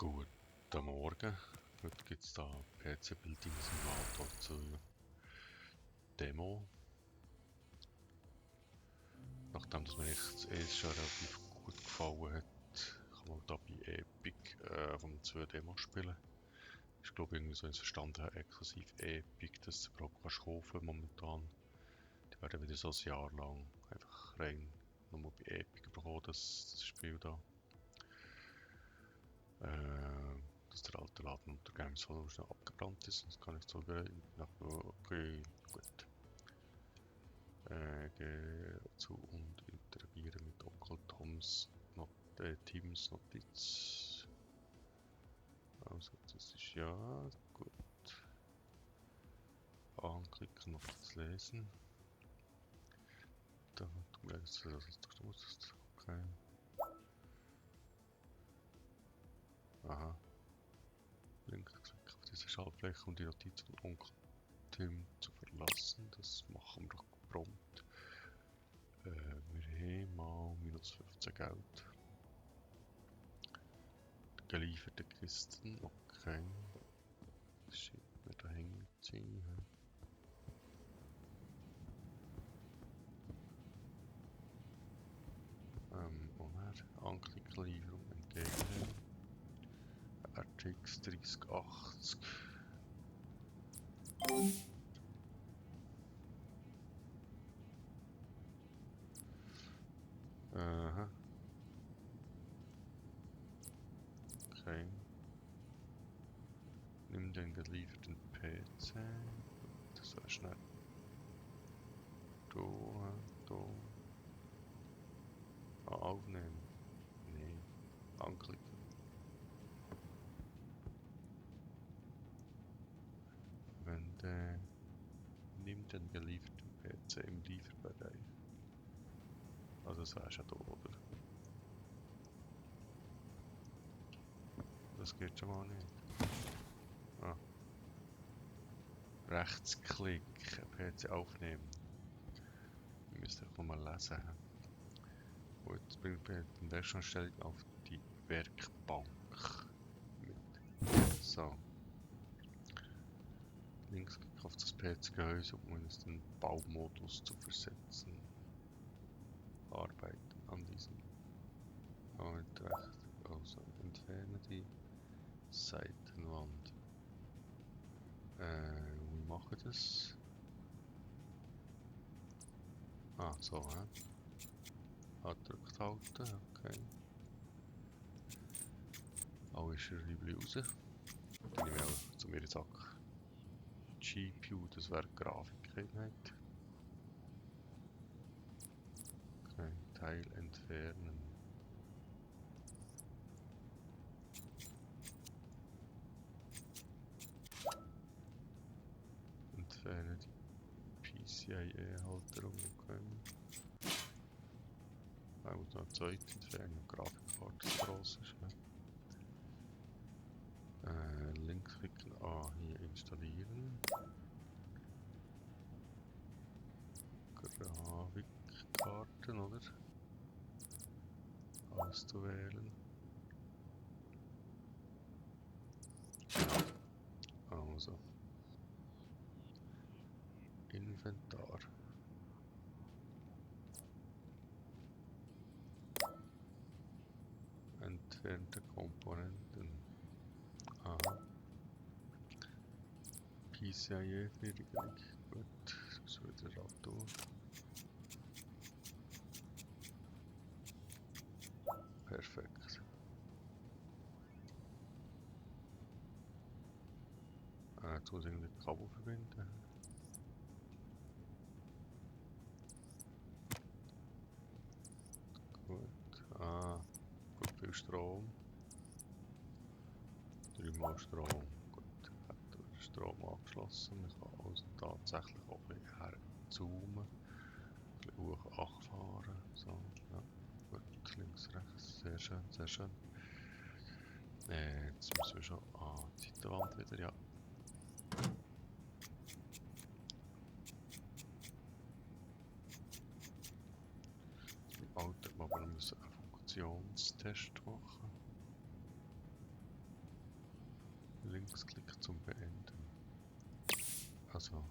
Guten Morgen. Heute gibt es da PC-Building Simulator zur Demo. Nachdem das mir das erste schon relativ gut gefallen hat, kann man da bei Epic von 2 Demos spielen. Ich glaube irgendwie so ins Verstanden habe, exklusiv Epic, dass du überhaupt kannst kaufen momentan. Die werden wieder so ein Jahr lang einfach rein nur bei Epic bekommen, das Spiel da. Dass der alte Laden unter Games Solution abgebrannt ist, das kann ich sagen. Okay, gut. Gehe zu und interagiere mit Onkel Toms Teams Notiz. Also das ist ja gut. Anklicken noch das Lesen. Da du merkst, dass es doch musst. Okay. Aha. Linksklick auf diese Schaltfläche, um die Notiz von Onkel Tim zu verlassen. Das machen wir doch prompt. Wir haben mal minus 15 Geld. Gelieferte Kisten, okay. Shit, wir da hängen ziehen. Moment, Anklicken, Lieferung entgegennehmen. RTX 3080. Aha. Okay. Nimm den gelieferten PC. Das war schnell. Da. Aufnehmen. Nee. Anklicken. Nimm den gelieferten PC im Lieferbereich. Also das war schon da, oder? Das geht schon mal nicht. Ah. Rechtsklick, PC aufnehmen. Müsste ich mal lesen. Gut, jetzt bringt mir die Werkstattstellung auf die Werkbank mit. So. Linksklick auf das PC-Gehäuse, um es in den Baumodus zu versetzen. Arbeiten an diesem. Und rechts. Also entferne die Seitenwand. Wie mache ich das? Ah, so, hä? Drückt halten, okay. Alle Schräubchen raus. Dann nehme ich auch zu mir in den Sack. GPU, das wäre Grafikeinheit. Okay, Teil entfernen. Entferne die PCIe-Halterung, okay. Ich muss noch Zeug entfernen, die Grafikkarte so groß ist. Linksklicken, hier installieren. Grafikkarten, oder? Auszuwählen. Also. Inventar. Entfernte Komponenten. Aha. PCIe-Fertigung. Gut, das wird wieder abtun. Perfekt. Jetzt muss ich irgendwie die Kabel verbinden. Gut. Gut, viel Strom. 3 mal Strom. Gut, hat der Strom angeschlossen. Ich kann also tatsächlich auch ein bisschen herzoomen. Ein bisschen hoch anfahren. So, ja. Gut, links, rechts. Sehr schön, sehr schön. Jetzt müssen wir schon an die Seitenwand wieder, ja. Im Alter, aber wir müssen einen Funktionstest machen. Linksklick zum Beenden. Also.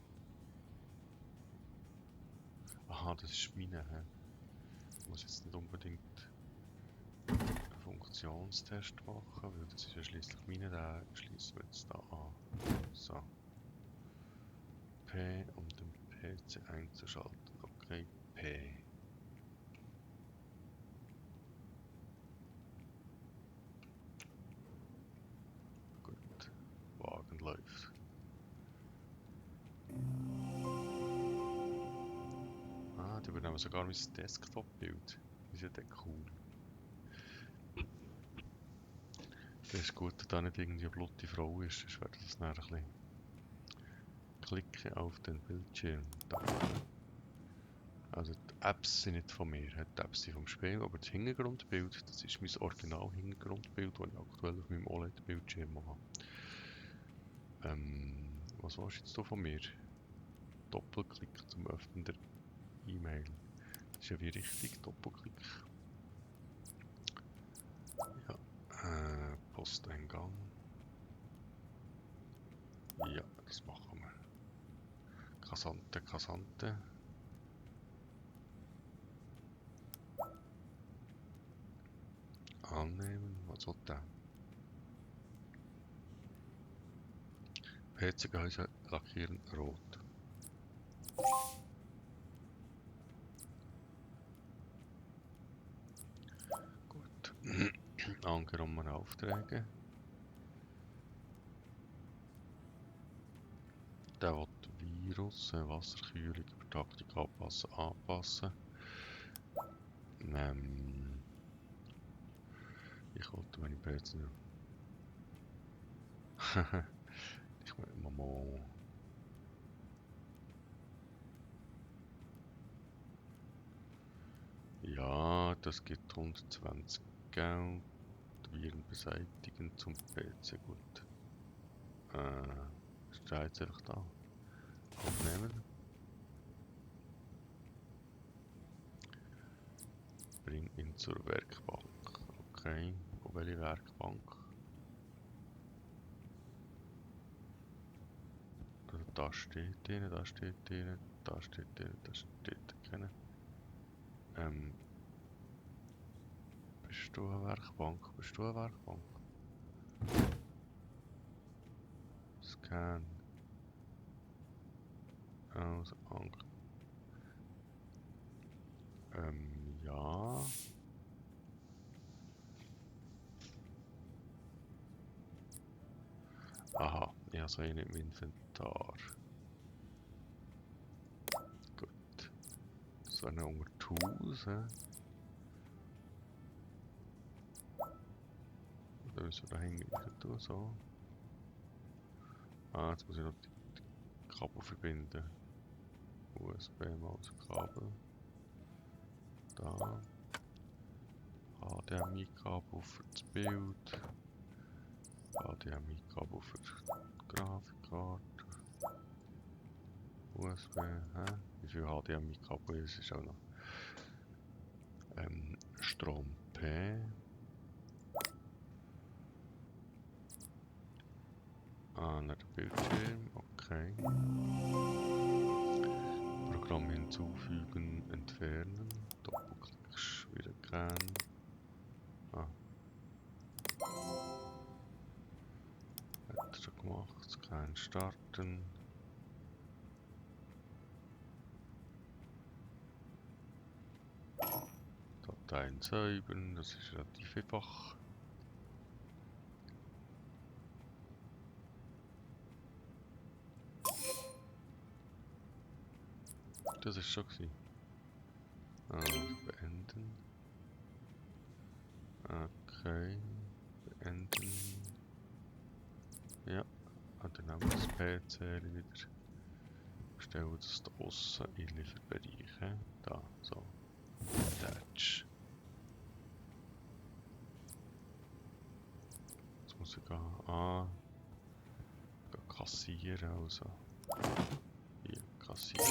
Aha, das ist meine. He? Ich muss jetzt nicht unbedingt einen Funktionstest machen, weil das ist ja schließlich meine. Den schließen wir jetzt da an. So. P, um den PC einzuschalten. Okay, P. Gut. Wagen läuft. Ah, die übernehmen sogar mein Desktop-Bild. Ist ja der cool. Das ist gut, dass da nicht irgendwie eine blutige Frau ist, sonst wäre das nachher ein bisschen. Klicke auf den Bildschirm. Da. Also die Apps sind nicht von mir, die Apps sind vom Spiel, aber das Hintergrundbild, das ist mein Original-Hintergrundbild, das ich aktuell auf meinem OLED-Bildschirm habe. Was willst du jetzt hier von mir? Doppelklick zum Öffnen der E-Mail. Das ist ja wie richtig, Doppelklick. Ja, Posteingang. Ja, das machen wir. Kasante, Kasante. Annehmen, was soll der? PC-Gehäuse lackieren rot. Gut. Angenommene Aufträge. Der will Virus, Wasserkühlung, Übertaktung anpassen. Ich wollte meine PC noch. Ich meine mal. Ja, das gibt 120 Geld. Viren beseitigen zum PC. Gut. Steht jetzt einfach da. Aufnehmen. Bring ihn zur Werkbank. Okay. Wo welche Werkbank? Also da steht drin, da steht drin, da steht drin, da steht keine. Bist du eine Werkbank? Bist du eine Werkbank? Scan. Also, ja. Aha, ich habe so einen im Inventar. Gut. So eine unter Tools, hä? Oder müssen wir da hinten tun, so. Ah, jetzt muss ich noch die Kabel verbinden. USB-Maus-Kabel. Da. HDMI-Kabel für das Bild. HDMI-Kabel für die Grafikkarte. USB, hä? Wie viel HDMI-Kabel ist es auch noch? Strom P. Ah, nicht der Bildschirm, okay. Programm hinzufügen, entfernen. Doppelklick, wieder gern. Ah. Hat er schon gemacht, Scan starten. Dateien säubern, das ist relativ einfach. Das ist schon gewesen. Also beenden. Okay. Beenden. Ja. Und dann haben wir das PC wieder. Stellen das da außen in den Lieferbereich. Da, so. Attach. Jetzt muss ich gehen. Kassieren, also. Hier, kassieren.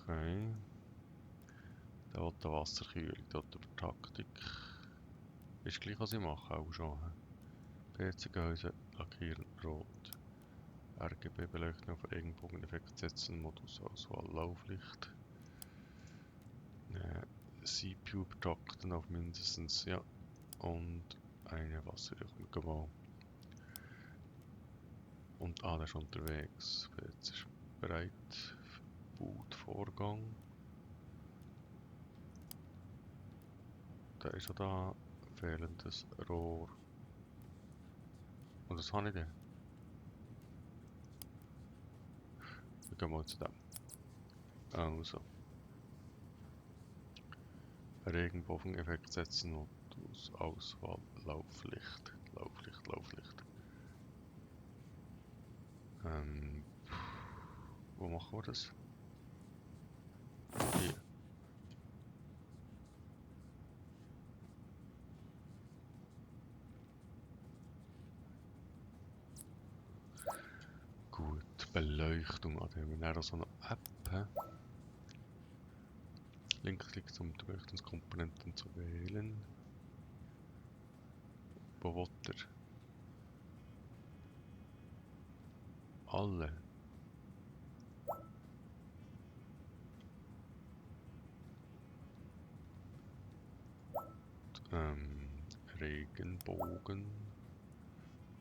Okay. Der will eine Wasserkühlung, dort über Taktik. Ist gleich, was ich mache, auch schon. PC-Gehäuse lackieren rot. RGB-Beleuchtung auf Regenbogen-Effekt setzen, Modusauswahl, Lauflicht. CPU betakten auf mindestens, ja. Und eine Wasserkühlung. Und der ist unterwegs. Jetzt ist bereit für Bootvorgang. Da ist er da. Fehlendes Rohr. Und das habe ich dann. Wir gehen mal zu dem. Also. Regenbogen-Effekt setzen, Modus, Auswahl, Lauflicht. Lauflicht. Wo machen wir das? Hier. Gut, Beleuchtung. Da haben wir dann so eine App. Linkklick, um die Beleuchtungskomponenten zu wählen. Wo will er? Alle. Regenbogen.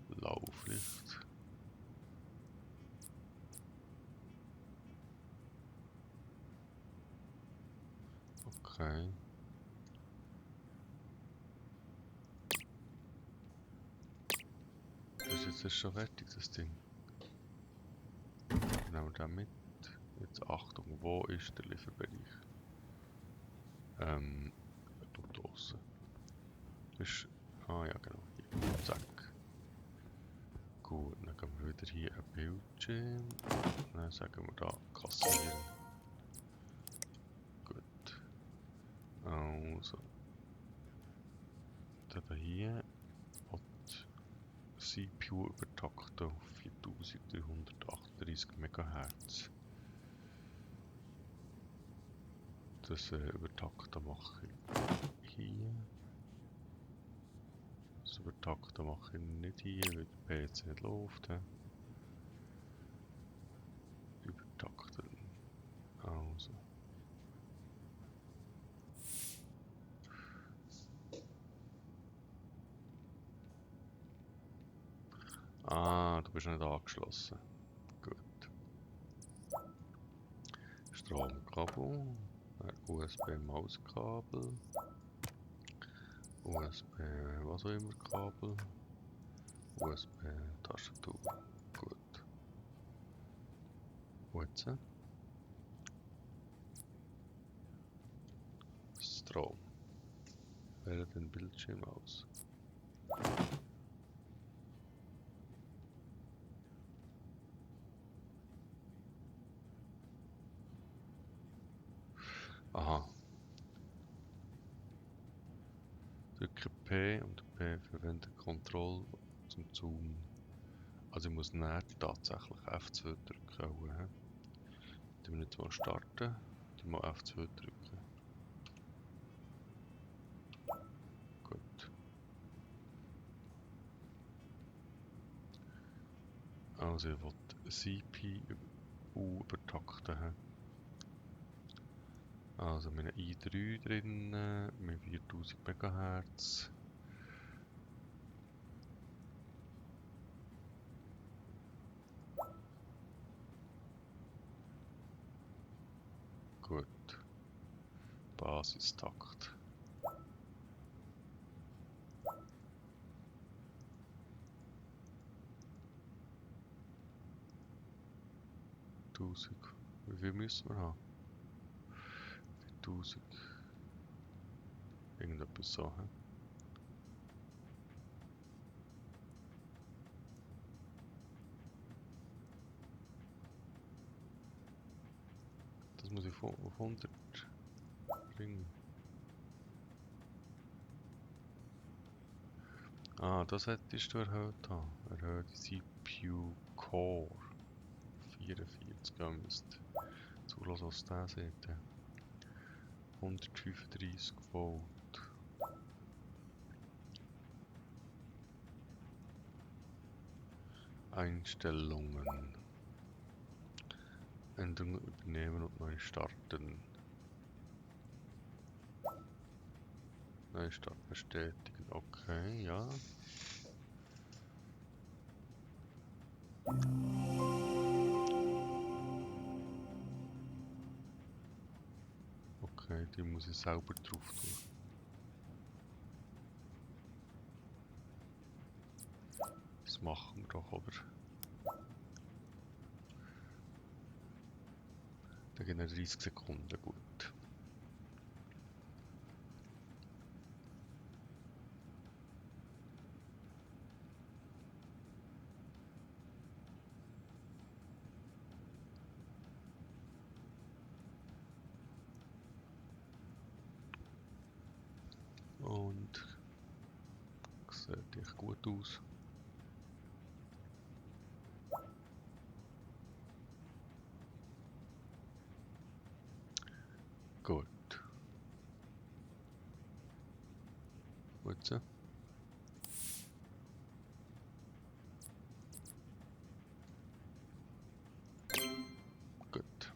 Lauflicht. Okay. Das ist jetzt schon fertig, das Ding. Nehmen wir da mit. Jetzt Achtung, wo ist der Lieferbereich? Dort draussen. Das ist... Ah ja, genau. Hier. Zack. Gut, dann gehen wir wieder hier ein Bildschirm. Dann sagen wir da kassieren. Gut. Also. Da hier hat CPU übertakten auf 4338 MHz. Das Übertakten mache ich hier. Das Übertakten mache ich nicht hier, weil der PC nicht läuft. Übertakten. Also. Ah, du bist nicht angeschlossen. Gut. Stromkabel. USB-Mauskabel. USB, was auch immer Kabel. USB-Tastatur. Gut. Und jetzt? Strom. Wähle den Bildschirm aus. Aha. Drücke P und P verwende Ctrl zum Zoomen. Also ich muss nicht tatsächlich F2 drücken. Ich will jetzt mal starten. Ich muss F2 drücken. Gut. Also ich will CPU übertakten. Also wir haben i3 drin, mit 4000 MHz. Gut. Basistakt. Wie viel müssen wir haben? 4000. Irgendetwas so, hä? Das muss ich auf 100 bringen. Ah, das hättest du erhöht haben. Erhöht CPU Core. 44 müsste zulassen, was der sieht. 135 Volt. Einstellungen. Änderungen übernehmen und neu starten. Neustart bestätigen. Okay, ja. Okay, die muss ich selber drauf tun. Das machen wir doch, oder? Da gehen 30 Sekunden, gut. Und sieht echt gut aus. Gut. Gut so. Gut.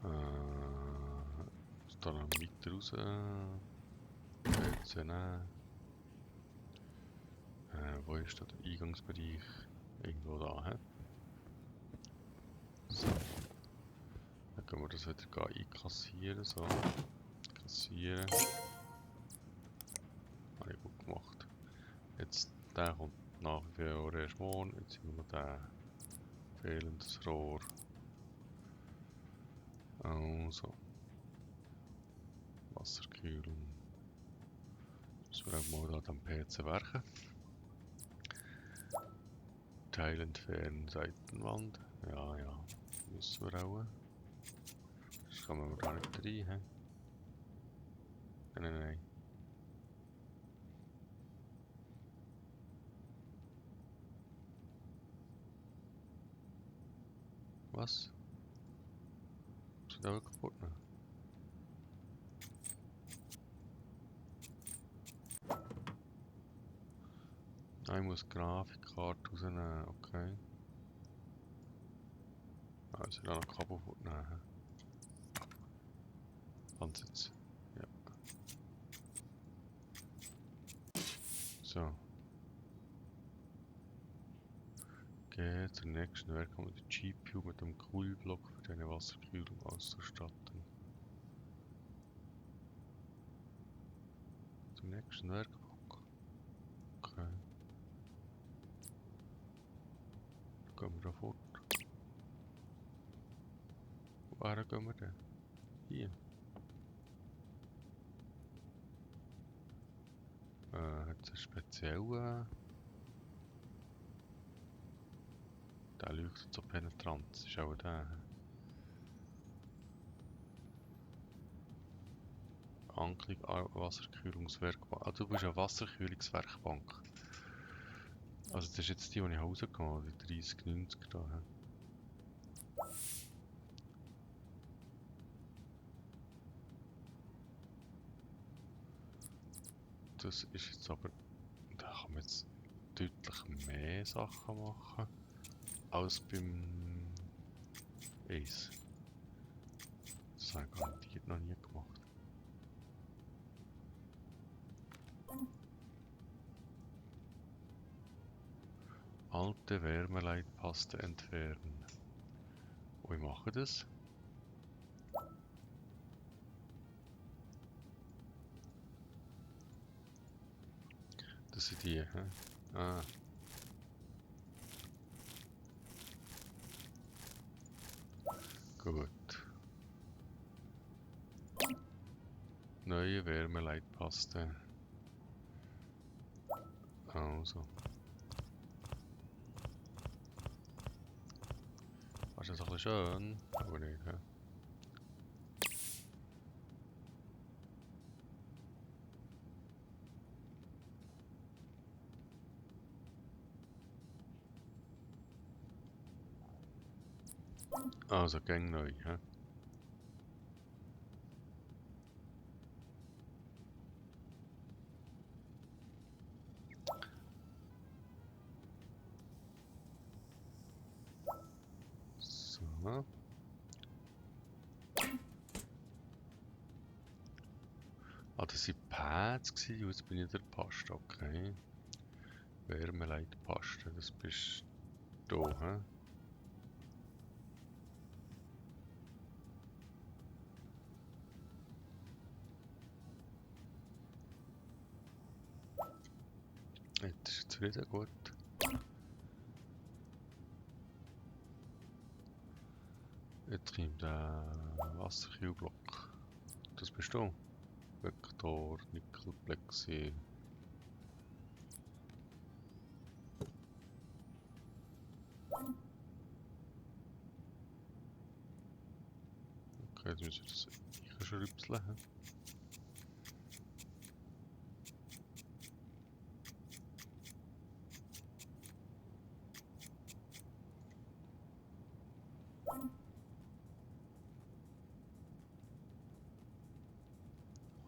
Was da noch weiter raus? Jetzt nehmen. Wo ist da der Eingangsbereich? Irgendwo da, hä? So. Dann können wir das wieder einkassieren. So. Kassieren. Habe ich gut gemacht. Jetzt der kommt nach wie vor erst morgen. Jetzt sind wir noch der. Fehlendes Rohr. Also. Wasserkühlung. Das wir auch mal da am PC werken. Teil entfernen, Seitenwand. Ja, ja. Müssen wir auch. Das kommen wir da nicht rein. He? Nein, nein, nein. Was? Ist das auch kaputt? Ne? Nein, ich muss Grafikkarte rausnehmen. Okay. Also da noch Kabel nehmen. Ganz jetzt. Ja. So. Geht zur nächsten Werk, um die GPU mit dem Kühlblock für deine Wasserkühlung auszustatten. Zum nächsten Werkblock. Okay. Dann gehen wir da fort. Woher gehen wir denn? Hier. Hat es einen speziellen... Der leuchtet so penetrant, das ist auch der. Ankling Wasserkühlungswerkbank. Ah, du bist eine Wasserkühlungswerkbank. Also das ist jetzt die, die ich rausgekommen habe, die 3090 da. Das ist jetzt aber... Da kann man jetzt deutlich mehr Sachen machen als beim Ace. Das habe ich garantiert noch nie gemacht. Alte Wärmeleitpaste entfernen. Und ich mache das. Das sind die, hä? Ah. Gut. Neue Wärmeleitpaste. Also. Das ist ein bisschen schön, aber nicht, hä? Also gang neu, hä? So. Ah, das waren Pads gewesen, und jetzt bin ich der Paste, okay. Wärmeleitpaste, das bist du, hä? Jetzt ist es wieder gut. Jetzt kommt der Wasserkühlblock. Das bist du. Vektor, Nickelplexi. Okay, jetzt müssen wir das einschrüpseln.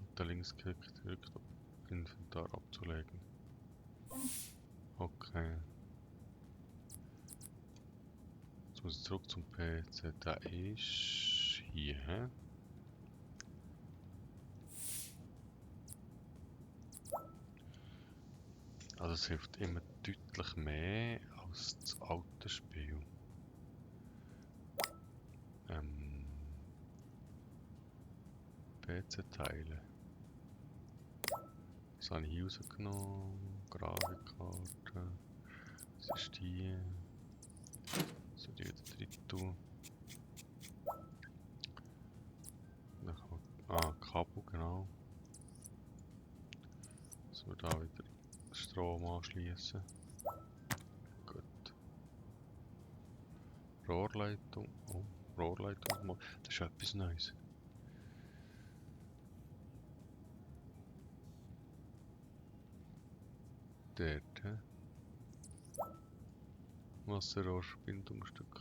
Und der Linksklick drückt, um Inventar abzulegen. Okay. Jetzt muss ich zurück zum PC. Der ist hier, hä? Also es hilft immer deutlich mehr als das alte Spiel. PC-Teile. Das habe ich hier rausgenommen. Grafikkarte. Das ist die. So, die wieder drin tun. Dann kann man, Kabel, genau. Dass wir da wieder Strom anschließen. Gut. Rohrleitung. Oh, Rohrleitung. Das ist etwas Neues. Dort, hä? Wasserrohrverbindungsstück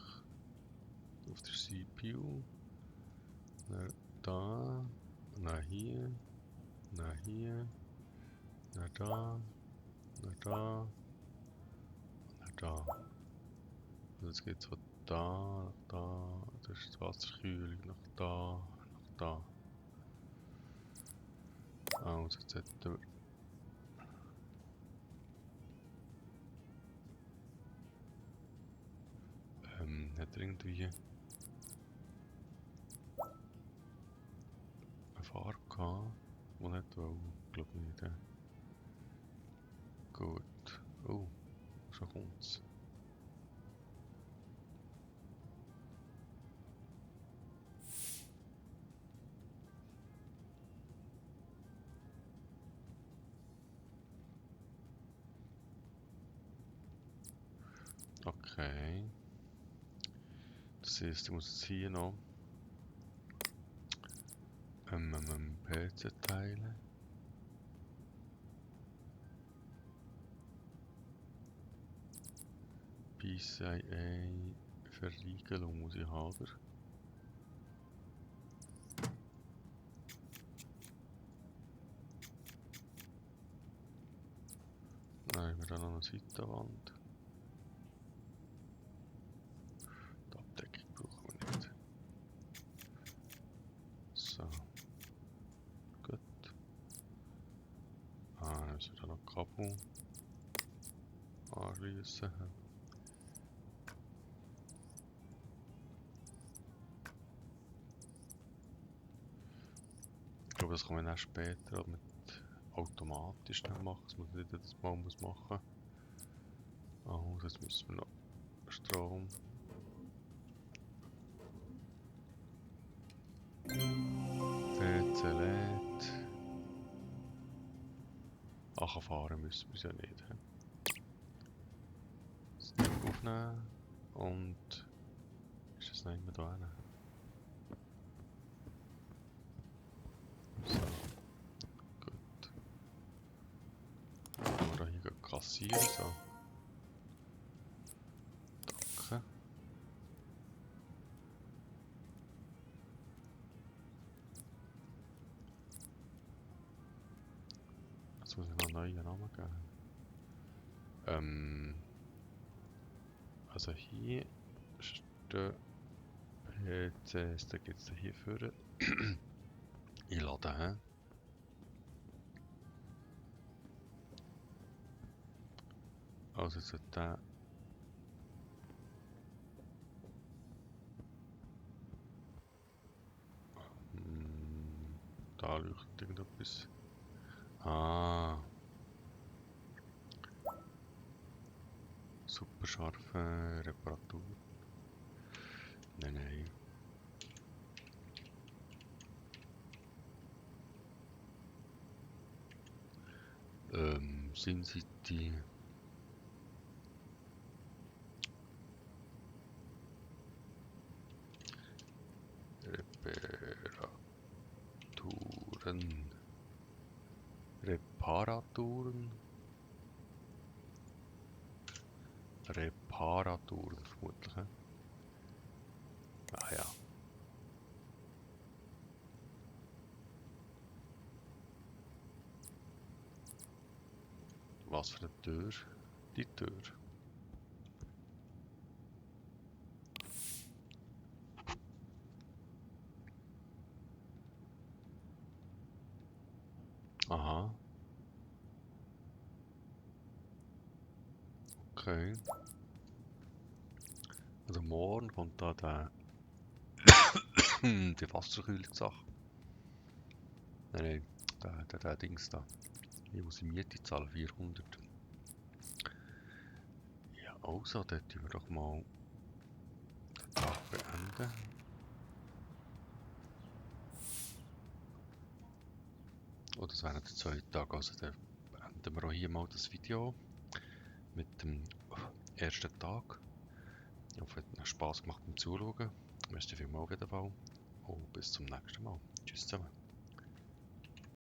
auf der CPU. Dann da. Dann hier. Dann hier. Dann da. Dann da. Dann da. Und jetzt geht es von da nach da. Das ist die Wasserkühlung nach da. Nach da. Also jetzt hätten wir hat er irgendwie eine Farbe gehabt, die nicht wollte? Glaube nicht. Gut. Oh, schon kommt's. Okay. Das heisst, ich muss jetzt hier noch PC teilen. PCIe Verriegelung muss ich haben. Dann haben wir da noch eine Seitenwand. Die Abdeckung brauchen wir nicht. So. Gut. Dann müssen wir da noch Kabel anschließen. Ich glaube, das kann man dann später mit automatisch dann machen, dass man nicht das Mal muss machen. Also jetzt müssen wir noch Strom. PC lädt. Fahren müssen wir es ja nicht. Snap aufnehmen und ist das nicht mehr da hin? So, gut. Dann wir hier kassieren. So. Danke. Jetzt muss ich noch einen neuen Namen geben. Also hier stehen PCs, da gibt es hier für einladen. He? Also jetzt hat der da leuchtet irgendetwas. Ah. Super scharfe Reparatur. Nein, nein. SimCity. Reparaturen. Reparaturen. Reparaturen vermutlich. He? Ah ja. Was für eine Tür? Die Tür. Aha. Okay. Also morgen kommt da der die Wasserkühlungssache. Nein, nein, der Dings da. Hier muss ich Miete zahlen, 400. Ja, also, dort tun wir doch mal den Tag beenden. Oh, das wären die 2 Tage, also dann beenden wir auch hier mal das Video mit dem ersten Tag. Ich hoffe, es hat Spaß gemacht beim Zuschauen. Merci vielmals auf jeden Fall und bis zum nächsten Mal. Tschüss zusammen.